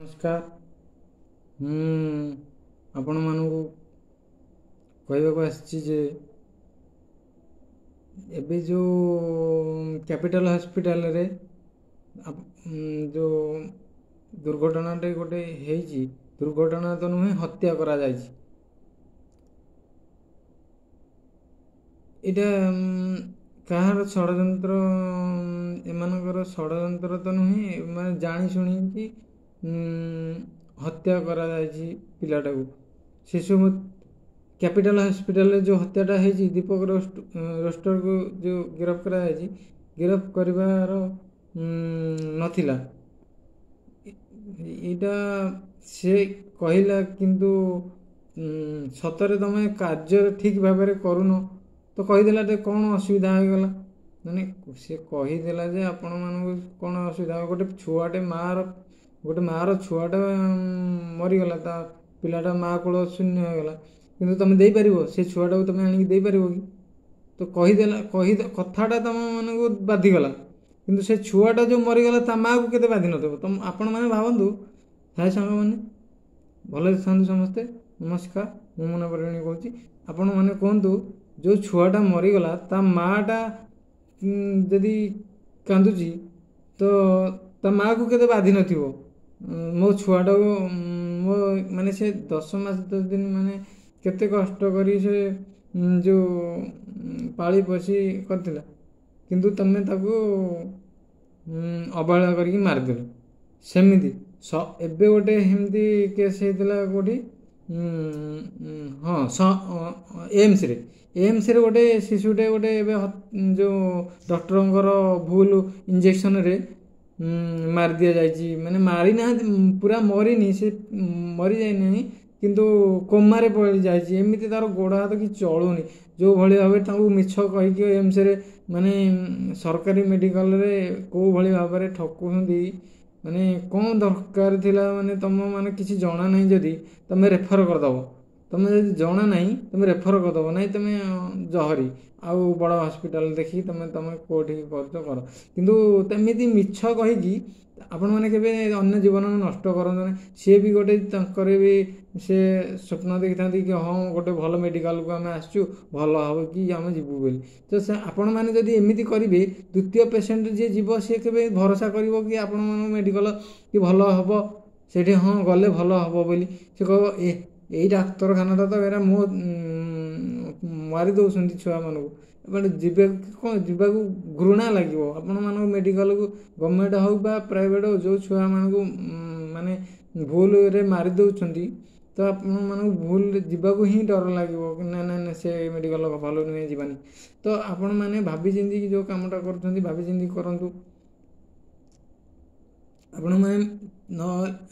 ନମସ୍କାର। ମୁଁ ଆପଣମାନଙ୍କୁ କହିବାକୁ ଆସିଛି ଯେ ଏବେ ଯେଉଁ କ୍ୟାପିଟାଲ ହସ୍ପିଟାଲରେ ଯେଉଁ ଦୁର୍ଘଟଣାଟେ ଗୋଟେ ହେଇଛି, ଦୁର୍ଘଟଣା ତ ନୁହେଁ, ହତ୍ୟା କରାଯାଇଛି। ଏଇଟା କାହାର ଷଡ଼ଯନ୍ତ୍ର? ଏମାନଙ୍କର ଷଡ଼ଯନ୍ତ୍ର ତ ନୁହେଁ, ମାନେ ଜାଣି ଶୁଣିକି ହତ୍ୟା କରାଯାଇଛି ପିଲାଟାକୁ। ଶିଶୁ କ୍ୟାପିଟାଲ ହସ୍ପିଟାଲରେ ଯେଉଁ ହତ୍ୟାଟା ହେଇଛି, ଦୀପକ ରୋଷ୍ଟରକୁ ଯେଉଁ ଗିରଫ କରାଯାଇଛି, ଗିରଫ କରିବାର ନଥିଲା ଏଇଟା ସେ କହିଲା। କିନ୍ତୁ ସତରେ ତମେ କାର୍ଯ୍ୟ ଠିକ୍ ଭାବରେ କରୁନ ତ କହିଦେଲା ଯେ କ'ଣ ଅସୁବିଧା ହେଇଗଲା? ମାନେ ସେ କହିଦେଲା ଯେ ଆପଣମାନଙ୍କୁ କ'ଣ ଅସୁବିଧା? ଗୋଟେ ଛୁଆଟେ ମାଆର, ଗୋଟେ ମାଆର ଛୁଆଟା ମରିଗଲା, ତା ପିଲାଟା ମାଆ କୋଳ ଶୂନ୍ୟ ହେଇଗଲା, କିନ୍ତୁ ତମେ ଦେଇପାରିବ? ସେ ଛୁଆଟାକୁ ତମେ ଆଣିକି ଦେଇପାରିବ କି? ତ କହିଦେଲା, କହି କଥାଟା ତମମାନଙ୍କୁ ବାଧିଗଲା, କିନ୍ତୁ ସେ ଛୁଆଟା ଯେଉଁ ମରିଗଲା ତା ମାଆକୁ କେତେ ବାଧି ନଥିବ ତମ ଆପଣମାନେ ଭାବନ୍ତୁ। ହାଏ ସାଙ୍ଗମାନେ, ଭଲରେ ଥାନ୍ତୁ ସମସ୍ତେ। ନମସ୍କାର, ମୁଁ ମୁନା ପରିଣୀ କହୁଛି। ଆପଣମାନେ କୁହନ୍ତୁ, ଯେଉଁ ଛୁଆଟା ମରିଗଲା ତା ମାଆଟା ଯଦି କାନ୍ଦୁଛି ତ ତା ମାଆକୁ କେତେ ବାଧି ନଥିବ? ମୋ ଛୁଆଟାକୁ ମୋ ମାନେ ସେ 10 ମାସ 10 ଦିନ ମାନେ କେତେ କଷ୍ଟ କରି ସେ ଯେଉଁ ପାଳି ପୋଷି କରିଥିଲା, କିନ୍ତୁ ତମେ ତାକୁ ଅବହେଳା କରିକି ମାରିଦେଲ। ସେମିତି ଏବେ ଗୋଟେ ଏମିତି କେସ୍ ହେଇଥିଲା କେଉଁଠି? ହଁ, ଏମ୍ସରେ, ଏମ୍ସରେ ଗୋଟେ ଶିଶୁଟେ ଗୋଟେ ଏବେ ଯେଉଁ ଡକ୍ଟରଙ୍କର ଭୁଲ ଇଞ୍ଜେକ୍ସନରେ ମାରି ଦିଆଯାଇଛି। ମାନେ ମାରିନାହାନ୍ତି, ପୁରା ମରିନି, ସେ ମରିଯାଇନାହିଁ, କିନ୍ତୁ କୋମାରେ ପଡ଼ିଯାଇଛି। ଏମିତି ତାର ଗୋଡ଼ ହାତ କିଛି ଚଳୁନି। ଯେଉଁଭଳି ଭାବେ ତାଙ୍କୁ ମିଛ କହିକି ଏମ୍ସରେ, ମାନେ ସରକାରୀ ମେଡ଼ିକାଲରେ କେଉଁ ଭଳି ଭାବରେ ଠକୁଛନ୍ତି, ମାନେ କ'ଣ ଦରକାର ଥିଲା? ମାନେ ତୁମ ମାନେ କିଛି ଜଣା ନାହିଁ ଯଦି ତୁମେ ରେଫର କରିଦେବ। ତୁମେ ଯଦି ଜଣା ନାହିଁ ତୁମେ ରେଫର କରିଦେବ, ନାହିଁ ତୁମେ ଜହରି ଆଉ ବଡ଼ ହସ୍ପିଟାଲ ଦେଖିକି ତୁମେ ତୁମେ କେଉଁଠି କରୁଛ କର, କିନ୍ତୁ ସେମିତି ମିଛ କହିକି ଆପଣମାନେ କେବେ ଅନ୍ୟ ଜୀବନ ନଷ୍ଟ କରନ୍ତୁ ନାହିଁ। ସିଏ ବି ଗୋଟେ ତାଙ୍କର ବି ସେ ସ୍ୱପ୍ନ ଦେଖିଥାନ୍ତି କି ହଁ, ଗୋଟେ ଭଲ ମେଡ଼ିକାଲକୁ ଆମେ ଆସିଛୁ, ଭଲ ହେବ କି ଆମେ ଯିବୁ ବୋଲି। ତ ସେ ଆପଣମାନେ ଯଦି ଏମିତି କରିବେ, ଦ୍ୱିତୀୟ ପେସେଣ୍ଟ ଯିଏ ଯିବ ସିଏ କେବେ ଭରସା କରିବ କି ଆପଣମାନଙ୍କ ମେଡ଼ିକାଲ କି ଭଲ ହେବ ସେଠି, ହଁ ଗଲେ ଭଲ ହେବ ବୋଲି? ସେ କହିବ ଏ ଏଇ ଡାକ୍ତରଖାନାଟା ତ ଏରା ମୋ ମାରି ଦେଉଛନ୍ତି ଛୁଆମାନଙ୍କୁ। ଏପଟେ ଯିବେ କ'ଣ, ଯିବାକୁ ଘୃଣା ଲାଗିବ ଆପଣମାନଙ୍କ ମେଡ଼ିକାଲକୁ, ଗଭର୍ଣ୍ଣମେଣ୍ଟ ହେଉ ବା ପ୍ରାଇଭେଟ୍ ହେଉ। ଯେଉଁ ଛୁଆମାନଙ୍କୁ ମାନେ ଭୁଲରେ ମାରି ଦେଉଛନ୍ତି, ତ ଆପଣମାନଙ୍କୁ ଭୁଲରେ ଯିବାକୁ ହିଁ ଡର ଲାଗିବ କି ନା ନା ନା, ସେ ମେଡ଼ିକାଲ ଭଲ ନୁହେଁ, ଯିବାନି। ତ ଆପଣମାନେ ଭାବିଚିନ୍ତିକି ଯେଉଁ କାମଟା କରୁଛନ୍ତି ଭାବିଚିନ୍ତିକି କରନ୍ତୁ ଆପଣମାନେ। ନ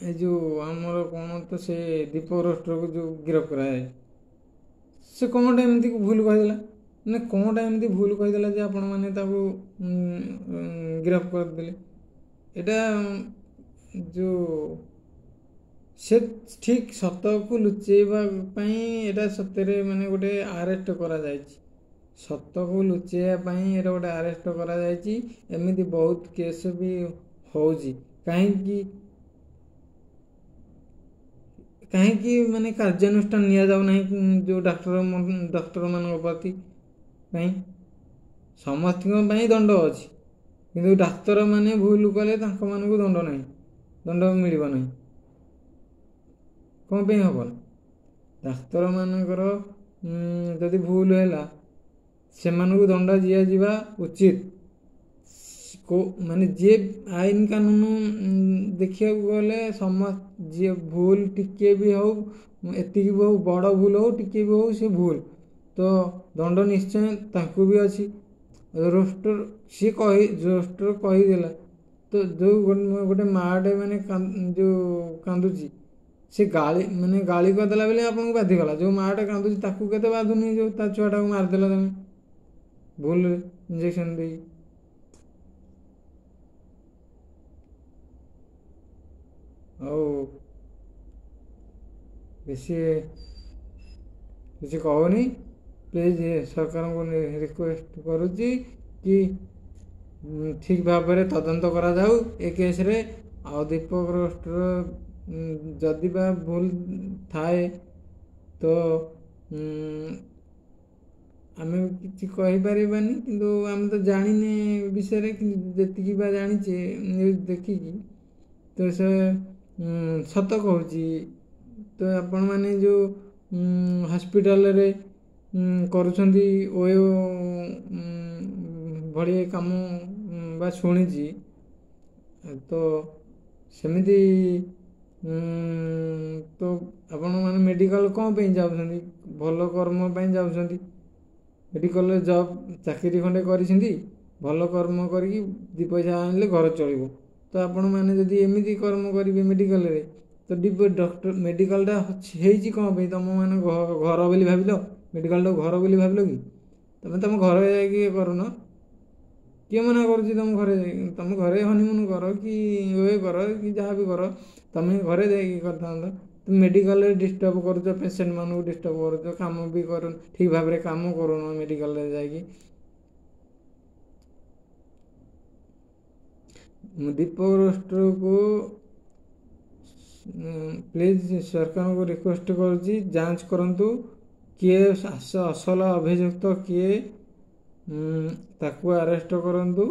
ଏ ଯେଉଁ ଆମର କ'ଣ ତ ସେ ଦୀପକ ରୋଷ୍ଟରକୁ ଯେଉଁ ଗିରଫ କରାଯାଏ, ସେ କ'ଣଟା ଏମିତି ଭୁଲ କହିଦେଲା? ମାନେ କ'ଣଟା ଏମିତି ଭୁଲ କହିଦେଲା ଯେ ଆପଣମାନେ ତାକୁ ଗିରଫ କରିଦେଲେ? ଏଇଟା ଯେଉଁ ସେ ଠିକ୍ ସତକୁ ଲୁଚେଇବା ପାଇଁ ଏଇଟା ସତରେ ମାନେ ଗୋଟେ ଆରେଷ୍ଟ କରାଯାଇଛି। ସତକୁ ଲୁଚେଇବା ପାଇଁ ଏଇଟା ଗୋଟେ ଆରେଷ୍ଟ କରାଯାଇଛି। ଏମିତି ବହୁତ କେସ୍ ବି ହେଉଛି। କାହିଁକି କାହିଁକି ମାନେ କାର୍ଯ୍ୟାନୁଷ୍ଠାନ ନିଆଯାଉ ନାହିଁ ଯେଉଁ ଡାକ୍ତରମାନଙ୍କ ପ୍ରତି? କାହିଁ ସମସ୍ତଙ୍କ ପାଇଁ ଦଣ୍ଡ ଅଛି, କିନ୍ତୁ ଡାକ୍ତରମାନେ ଭୁଲ କଲେ ତାଙ୍କମାନଙ୍କୁ ଦଣ୍ଡ ନାହିଁ, ଦଣ୍ଡ ମିଳିବ ନାହିଁ? କ'ଣ ପାଇଁ ହେବନି? ଡାକ୍ତରମାନଙ୍କର ଯଦି ଭୁଲ ହେଲା ସେମାନଙ୍କୁ ଦଣ୍ଡ ଦିଆଯିବା ଉଚିତ। ମାନେ ଯିଏ ଆଇନ କାନୁନ ଦେଖିବାକୁ ଗଲେ ସମସ୍ତ ଯିଏ ଭୁଲ ଟିକେ ବି ହଉ, ଏତିକି ବି ହଉ, ବଡ଼ ଭୁଲ ହଉ ଟିକେ ବି ହଉ, ସେ ଭୁଲ ତ ଦଣ୍ଡ ନିଶ୍ଚୟ ତାଙ୍କୁ ବି ଅଛି। ରୋଷ୍ଟର ସିଏ କହି, ରୋଷ୍ଟର କହିଦେଲା ତ ଯେଉଁ ଗୋଟେ ମାଆଟେ ମାନେ ଯେଉଁ କାନ୍ଦୁଛି, ସେ ଗାଳି ମାନେ ଗାଳି କରିଦେଲା ବୋଲି ଆପଣଙ୍କୁ ବାଧିଗଲା। ଯେଉଁ ମାଆଟା କାନ୍ଦୁଛି ତାକୁ କେତେ ବାଧୁନି, ଯେଉଁ ତା ଛୁଆଟାକୁ ମାରିଦେଲା ତମେ ଭୁଲରେ ଇଞ୍ଜେକ୍ସନ୍ ଦେଇକି? ଆଉ ବେଶୀ କିଛି କହୁନି। ପ୍ଲିଜ୍ ସରକାରଙ୍କୁ ରିକ୍ୱେଷ୍ଟ କରୁଛି କି ଠିକ୍ ଭାବରେ ତଦନ୍ତ କରାଯାଉ ଏ କେସ୍ରେ, ଆଉ ଦୀପକ ରୋଷ୍ଟର ଯଦି ବା ଭୁଲ ଥାଏ ତ ଆମେ କିଛି କହିପାରିବାନି, କିନ୍ତୁ ଆମେ ତ ଜାଣିନେ ବିଷୟରେ। କିନ୍ତୁ ଯେତିକି ବା ଜାଣିଛେ ନ୍ୟୁଜ୍ ଦେଖିକି, ତ ସେ ସତ କହୁଛି। ତ ଆପଣମାନେ ଯେଉଁ ହସ୍ପିଟାଲରେ କରୁଛନ୍ତି ଓୟୋ ଭଳି କାମ ବା ଶୁଣିଛି, ତ ସେମିତି ତ ଆପଣମାନେ ମେଡ଼ିକାଲ କ'ଣ ପାଇଁ ଯାଉଛନ୍ତି? ଭଲ କର୍ମ ପାଇଁ ଯାଉଛନ୍ତି। ମେଡ଼ିକାଲରେ ଜବ୍ ଚାକିରି ଖଣ୍ଡେ କରିଛନ୍ତି, ଭଲ କର୍ମ କରିକି 2 ପଇସା ଆଣିଲେ ଘର ଚଳିବ। ତ ଆପଣମାନେ ଯଦି ଏମିତି କର୍ମ କରିବେ ମେଡ଼ିକାଲରେ, ତ ଡକ୍ଟର ମେଡ଼ିକାଲଟା ହେଇଛି କ'ଣ ପାଇଁ? ତୁମମାନେ ଘର ବୋଲି ଭାବିଲ? ମେଡ଼ିକାଲଟା ଘର ବୋଲି ଭାବିଲ କି? ତମେ ତମ ଘରେ ଯାଇକି ଇଏ କରୁନ। କିଏ ମନା କରୁଛି ତମ ଘରେ ଯାଇକି? ତମ ଘରେ ହନିମୁନ୍ କର କି ଇଏ କର କି ଯାହା ବି କର, ତମେ ଘରେ ଯାଇକି କରିଥାନ୍ତ। ତୁମେ ମେଡ଼ିକାଲରେ ଡିଷ୍ଟର୍ବ କରୁଛ, ପେସେଣ୍ଟମାନଙ୍କୁ ଡିଷ୍ଟର୍ବ କରୁଛ, କାମ ବି କରୁ ଠିକ୍ ଭାବରେ କାମ କରୁନ ମେଡ଼ିକାଲରେ ଯାଇକି। ଦୀପକ ରୋଷ୍ଟରକୁ ପ୍ଲିଜ୍ ସରକାରଙ୍କୁ ରିକ୍ୱେଷ୍ଟ କରୁଛି, ଯାଞ୍ଚ କରନ୍ତୁ କିଏ ଅସଲ ଅଭିଯୁକ୍ତ କିଏ, ତାକୁ ଆରେଷ୍ଟ କରନ୍ତୁ।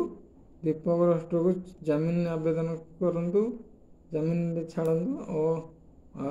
ଦୀପକ ରୋଷ୍ଟରକୁ ଜାମିନ ଆବେଦନ କରନ୍ତୁ, ଜାମିନରେ ଛାଡ଼ନ୍ତୁ। ଓ